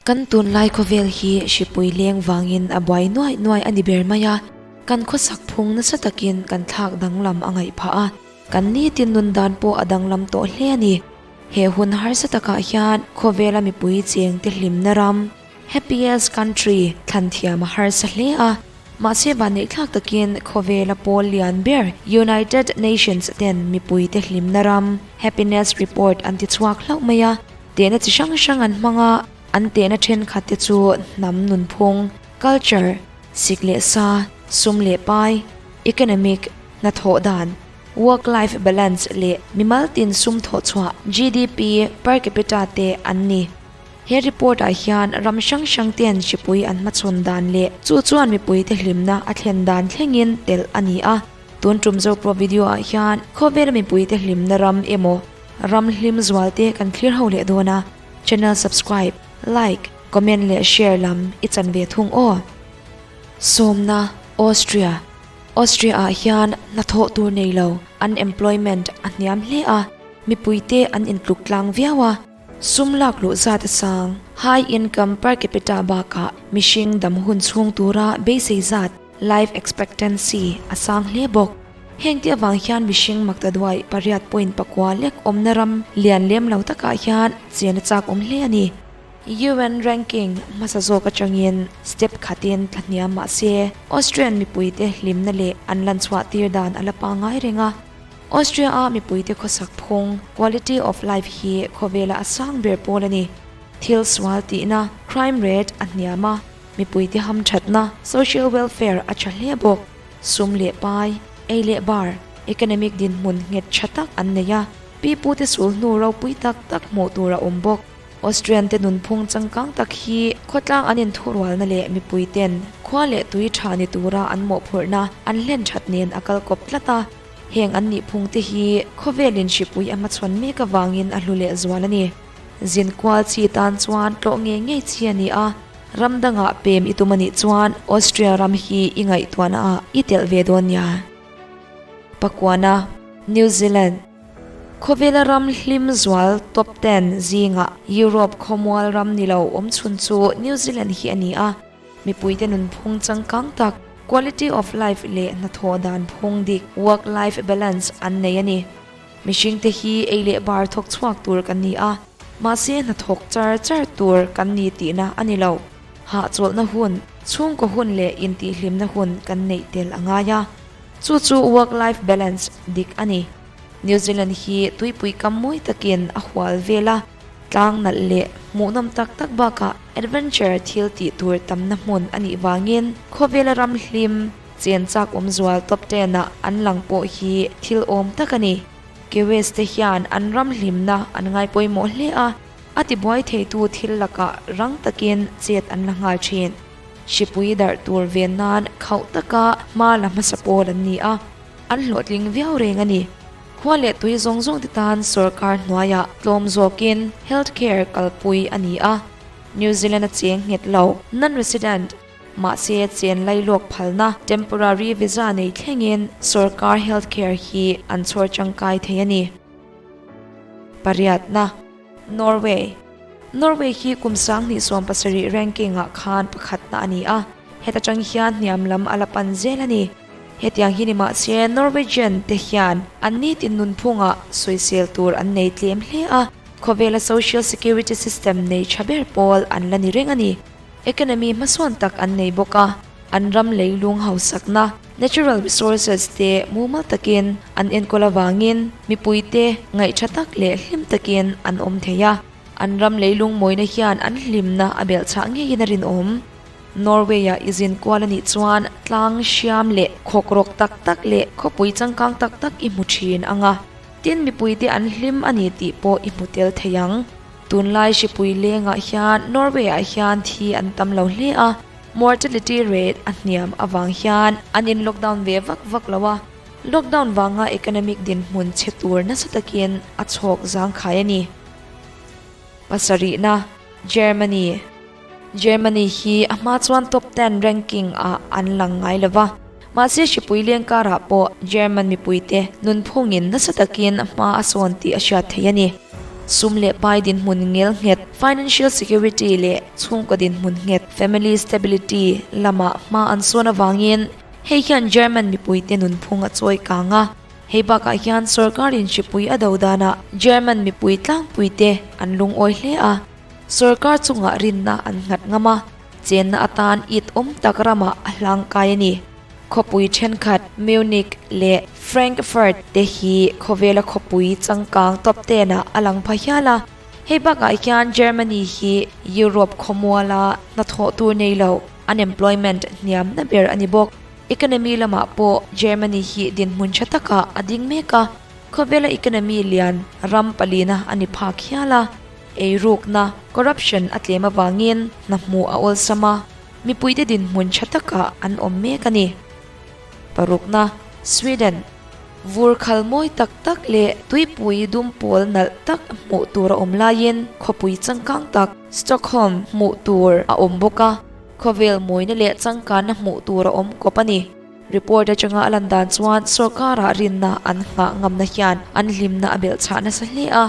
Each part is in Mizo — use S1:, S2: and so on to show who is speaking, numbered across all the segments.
S1: Kan tunlai khawvel hi hripui leng vangin a buai nuai nuai a ni ber mai a, kan khawsak phung nasa takin kan thlak danglam a ngaih phah a, kan nitin nun dan pawh a danglam tawh hle a ni. He hun harsa takah hian khawvela mipui chengte hlimna ram, happiest country, thlan thiam a harsa hle a. Mahse vanneihthlak takin khawvela pawl lian ber United Nations ten mipuite hlimna ram, happiness report an ti chhuak hlauh mai a. Tehna chi hrang hrang an hmang a, an tehna thenkhat te chu hnam nunphung, culture, sik leh sa, sum leh pai, economic, hnathawh dan, work life balance leh mimal tin sum thawh chhuah, GDP, per capita te an ni. He report ah hian ram hrang hrang ten hripui an hmachhawn dan leh chu chuan mipuite hlimna a thlen dan thlengin telh a ni a. Tun tum Zopro video ah hian khawvela mipuite hlimna ram emaw Ram hlim zual te kan thlir ho leh dawn a, channel subscribe, like, comment leh share lam i chan ve thung aw. Sawmna, Austria Austria ah hian hnathawh tur nei lo, unemployment, a hniam hle a, mipui te an intluk tlang viau a, sum lak luh zat a sang, high income per capita bakah mihring dam hun chhung tura beisei zat, Life expectancy a sang hle bawk. Heng te avang hian mihring maktaduai 8.9 lek awmna ram lian lem lo takah hian chen a chak awm hle a ni. UN ranking hmasa zawk atangin step khatin tla hniam mah se, Austrian mipuite hlimna leh an lan chhuah tir dan a la pangngai reng a. Austria-a mipuite khawsak phung, quality of life, hi khawvela a sang ber pawl a ni. Thil sual tihna, crime rate, a hniam a. Mipuite hamthatna, social welfare, a tha hle bawk. Sum leh pai, ei leh bar, economic dinhmun nghet tha tak an nei a, pi pute sul hnu ropui tak tak hmuh tur a awm bawk. Austrian te nunphung changkang tak hi khawtlang an inthurualna leh mipuiten khua leh tui tha ni tura an mawhphurhna an hlen that nen a kal kawp tlat a. Heng an nihphung te hi khawvelin hripui a hmachhawn mek avangin a hlu leh zual a ni. Zin kual chi tan chuan tlawh ngei ngei chi a ni a. Ram dangah pem i tum a nih chuan Austria ram hi i ngaihtuahna ah i telh ve dawn nia. Pakuana, New Zealand. Khawvela ram hlim zual top ten zingah Europe khawmual ram ni lo awm chhun chu New Zealand hi a ni a. Mipuite nunphung changkang tak, quality of life leh hnathawh dan phung dik, work life balance, an nei a ni. Mihringte hi ei leh bar thawk chhuak tur kan ni a, mahse hnathawk char char tur kan ni tihna a ni lo. Hahchawlhna hun, chhungkaw hun leh intihhlimna hun kan neih tel a ngai a. Chu chu work-life balance dik a ni. New Zealand hi tuipui kam mawi takin a hual vel a, tlang nalh leh hmuhnawm tak tak bakah adventure thil tih tur tamna hmun a nih vangin khawvela ram hlim, Chen chak awm zual top ten ah an lang pawh hi thil awm tak a ni. Kiwis te hian an ram hlimna an ngai pawimawh hle a, a tibuai theitu thil lakah rang takin chet an la nghal thin. Hripui darh tur ven nan khauh taka hma la hmasa pawl an ni a, an hlawhtling viau reng a ni. Khua leh tui zawng zawng te tan sorkar hnuaiah tlawm zawkin health care kalpui a ni a, New Zealand a cheng nghet lo, non-resident, Mahse, chen lailawk phalna, temporary visa, nei thlengin sorkar health care hi an chhawr tangkai thei a ni. Pariatna, Norway Norway hi kum 2017 ranking ah khan pakhatna a ni a, heta tang hian hniam lam a la pan zel a ni. Hetiang hi ni mahse, Norwegian te hian an nitin nunphungah sawisel tur an nei tlem hle a, khawvela social security system nei tha ber pawl an la ni reng a ni. Economy hmasawn tak an nei bawk a, an ram leilung hausakna, natural resources, te mumal takin an enkawl avangin mipuite ngaihtha tak leh hlim takin an awm thei a, an ram leilung mawina hian an hlimna a belhchhah ngeiin a rinawm. Norway-a i zin kual a nih chuan tlang hriam leh khawkrawk tak tak leh khawpui changkang tak tak i hmu thin ang a, tin mipuite an hlim a ni tih pawh i hmu tel thei ang. Tunlai hripui lengah hian Norway-ah hian thi an tam lo hle a, mortality rate a hniam avang hian an in lockdown ve vak vak lo a, lockdown vanga economic dinhmun chhe tur nasa takin a chhawk zangkhai a ni. Pasarihna, Germany Germany hi a hma chuan top ten ranking ah an lang ngai lo va, mahse hripui leng karah pawh German mipuite nunphungin nasa takin hma a sawn tih a hriat theih a ni. Sum leh pai dinhmun ngel nghet, financial security, leh chhungkaw dinhmun nghet, family stability, lamah hma an sawn avangin hei hian German mipuite nunphung a chawi kang a. Hei bakah hian sorkarin hripui a do danah German mipui tlangpuite an lungawi hle a, sorkar chungah rinna an nghat ngam a, chenna atan it awm tak ramah a hlangkai a ni. Khawpui thenkhat Munich leh Frankfurt te hi khawvela khawpui changkang tawp tenah a lang pha hial a. Hei bakah hian Germany hi Europe khawmuala hnathawh tur nei lo, unemployment, hniamna ber a ni bawk. Economy lamah pawh Germany hi dinhmun tha takah a ding mek a, khawvela economy lian ram palina a ni phak hial a. Eirukna, corruption, a tlem avangin hna hmuh a awlsam a. Mipuite dinhmun tha takah an awm mek a ni. Parukna, Sweden. Vur khal mawi tak tak leh tuipui dum pawl nalh tak hmuh tur a awm laiin khawpui changkang tak Stockholm hmuh tur a awm bawk a, khawvel mawina leh changkanna hmuh tur a awm kawp a ni. Report atanga a lan dan chuan sorkarah rinna an nghah ngamna hian an hlimna a belhchhah nasa hle a.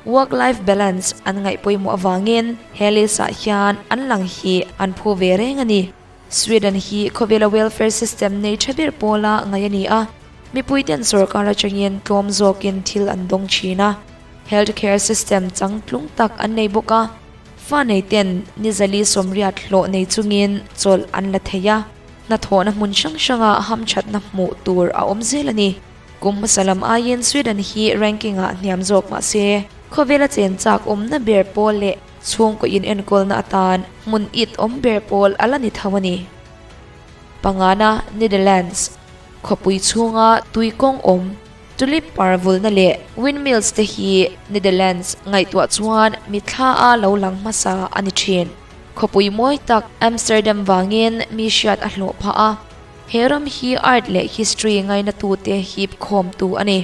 S1: Work-life balance an ngaih pawimawh avangin he list-ah hian an lang hi an phu ve reng a ni. Sweden hi khawvela welfare system nei tha ber pawla ngaih a ni a, mipuiten sorkar atangin tlawm zawkin thil an dawng thin a. Health care system changtlung tak an nei bawk a, fa neiten ni zali sawmriat hlawh nei chungin chawlh an la thei a, hnathawhna hmun hrang hranga hamthatna hmuh tur a awm zel a ni. Kum hmasa lam aiin Sweden hi ranking ah hniam zawk mah se, khawvela chen chak awmna ber pawl leh chhungkaw in enkawlna atan hmun it awm ber pawl a la ni tho a ni. Pangana, Netherlands, khawpui chhunga tui kawng awm, tulip par vulna leh windmills te hi Netherlands ngaihtuah chuan mitthla a lo lang hmasa a ni thin. Khawpui mawi tak Amsterdam vangin mi hriat a hlawh phah a. He ram hi art leh history ngainatute hip khawmtu a ni.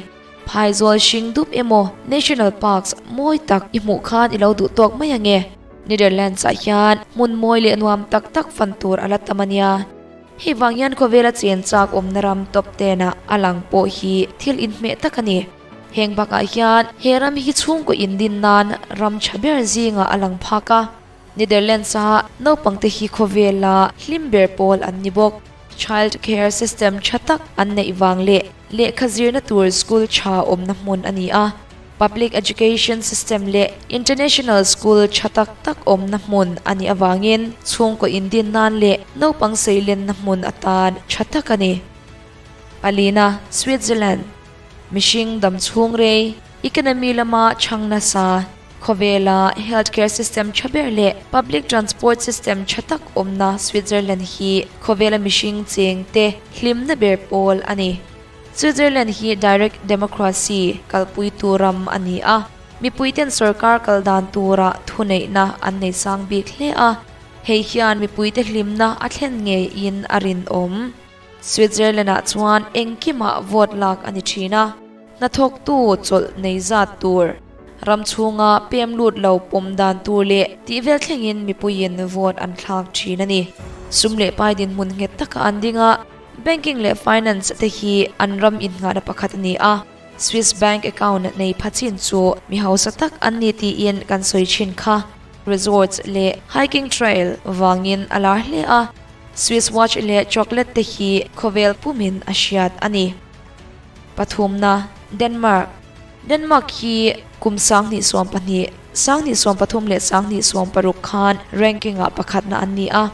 S1: Phaizawl hring dup emaw National Parks mawi tak i hmuh khan i lo duh tawk mai ang e. Netherlands-ah hian hmun mawi leh nuam tak tak fan tur a la tam a nia. Hei vang hian khawvela chen chak awmna ram top ten-ah a lang pawh hi thil inhmeh tak a ni. Heng bakah hian he ram hi chhungkaw indin nan ram tha ber zingah a lang phak a. Netherlands-a naupangte hi khawvela hlim ber pawl an ni bawk. Child care system tha tak an neih vang leh lehkha zirna tur school tha awmna hmun a ni a. Public education system leh international school tha tak tak awmna hmun a nih avangin chhungkaw indin nan leh naupang seilenna hmun atan tha tak a ni. Palina, Switzerland, Mihring dam chhung rei, economy lama chhang nasa, Khawvela healthcare system tha ber leh public transport system tha tak awmna Switzerland hi khawvela mihring cheng te hlimna ber pawl a ni. Switzerland hi direct democracy kalpuitu ram a ni a, mipuiten sorkar kal dan tura thuneihna an nei sang bik hle a, hei hian mipuite hlimna a thlen ngeiin a rinawm. Switzerland-ah chuan engkimah vote lak a ni thin a, hnathawktu chawlh nei zat tur, ram chhunga pem lut lo pawm dan tur leh tih vel thlengin mipuiin vote an thlak thin a ni. Sum leh pai dinhmun nghet taka an ding a, banking leh finance te hi an ram innghahna pakhat a ni a, Swiss bank account nei pha chin chu mi hausa tak an ni tiin kan sawi thin kha. Resorts leh hiking trail vangin a lar hle a. Swiss watch leh chocolate te hi khawvel pumin a hriat a ni. Pathumna, Denmark. Denmark hi kum 2012, 2013 leh 2016 khan ranking-ah pakhatna an ni a.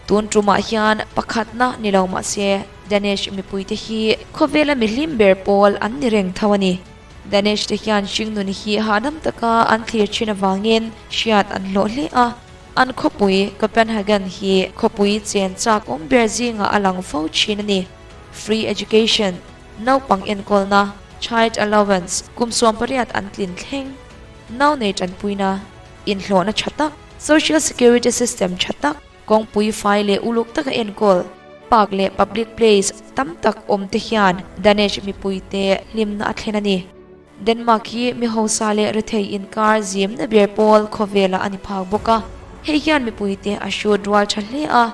S1: Tun tumah hian pakhatna ni lo mah se Danish mipuite hi khawvela mihlim ber pawl an ni reng tho a ni. Danish te hian hringnun hi hahdam taka an thlir thin avangin hriat an hlawh hle a. An khawpui Copenhagen hi khawpui chen chak awm ber zingah a lang fo thin a ni. Free education, naupang enkawlna, child allowance, kum 18 an tlin thleng, nau nei tanpuina, inhlawhna tha tak, social security system tha tak, kawngpui fai leh uluk taka enkawl, park leh public place tam tak awm te hian Danish mipuite hlimna a thlen a ni. Denmark hi mi hausa leh rethei inkar zimna ber pawl khawvelah a ni phak bawk a, hei hian mipuite a hrut rual tha hle a,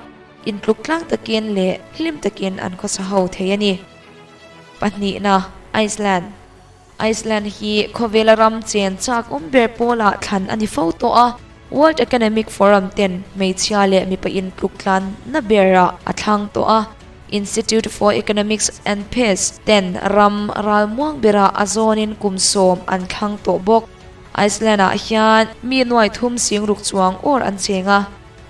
S1: intluk tlang takin leh hlim takin an khawsa ho thei a ni. Pahnihna, Iceland. Iceland hi khawvela ram chen chak awm ber pawlah thlan a ni fo tawh a, World Economic Forum ten hmeichhia leh mipa intluk tlanna berah a thlang tawh a, Institute for Economics and Peace ten ram ralmuang berah a zawnin kum sawm an thlang tawh bawk. Iceland-ah hian mi nuai thum sing ruk chuang awr an cheng a,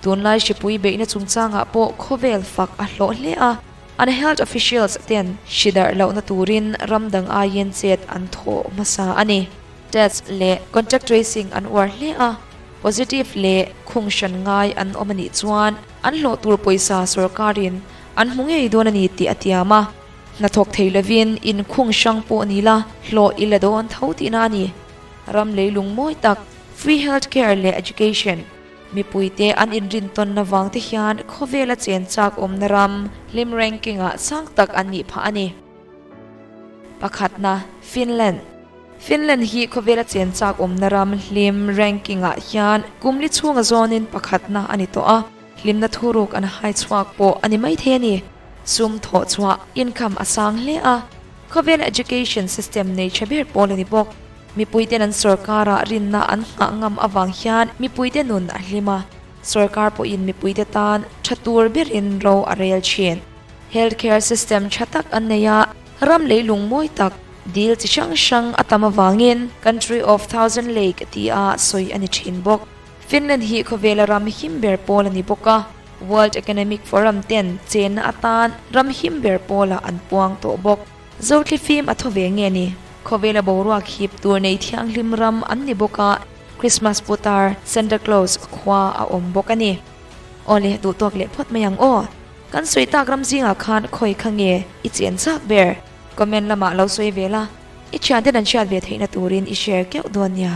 S1: tunlai hripui beihna chungchangah pawh khawvel fak a hlawh hle a. An health officials ten hri darh lohna turin ram dang aiin chet an thawh hmasa a ni. Test leh contact tracing an uar hle a, positive leh khung hran ngai an awm a nih chuan an hlawh tur pawisa sorkarin an hmu ngei dawn a ni tih a tiam a. Hnathawk thei lovin inkhung hrang pawh ni la hlawh i la dawn tho tihna a ni. Ram leilung mawi tak, free health care leh education, Mipuite an inrintawnna vang te hian khawvela chen chak awmna ram hlim ranking-ah sang tak an nih phah a ni. Pakhatna, Finland. Finland hi khawvela chen chak awmna ram hlim ranking-ah hian kum li chhunga zawnin pakhatna a ni tawh a, hlimna thuruk an hai chhuak pawh a ni maithei a ni. Sum thawh chhuah, income, a sang hle a, khawvela education system nei tha ber pawl a ni bawk. Mipuiten an sorkarah rinna an nghah ngam avang hian mipuite nun a hlim a, sorkar pawhin mipuite tan tha tur berin ro a rel thin. Health care system tha tak an nei a, ram leilung mawi tak, dil chi hrang hrang a tam avangin Country of Thousand Lake tia sawi a ni thin bawk. Finland hi khawvela ram him ber pawl a ni bawk a, World Economic Forum ten chenna atan ram him ber pawlah an puang tawh bawk. Zotli fim a thaw ve nge ni? Khawvela boruak hip tur nei thianghlim ram an ni bawk a, Christmas putar, Santa Claus, khua a awm bawk a ni. Awle, duh tawk leh phawt mai ang aw. Kan sawi tak ram zingah khan khawi kha nge i chen chak ber? Comment lamah lo sawi ve la, i thianten an hriat ve theihna turin i share keuh dawn nia.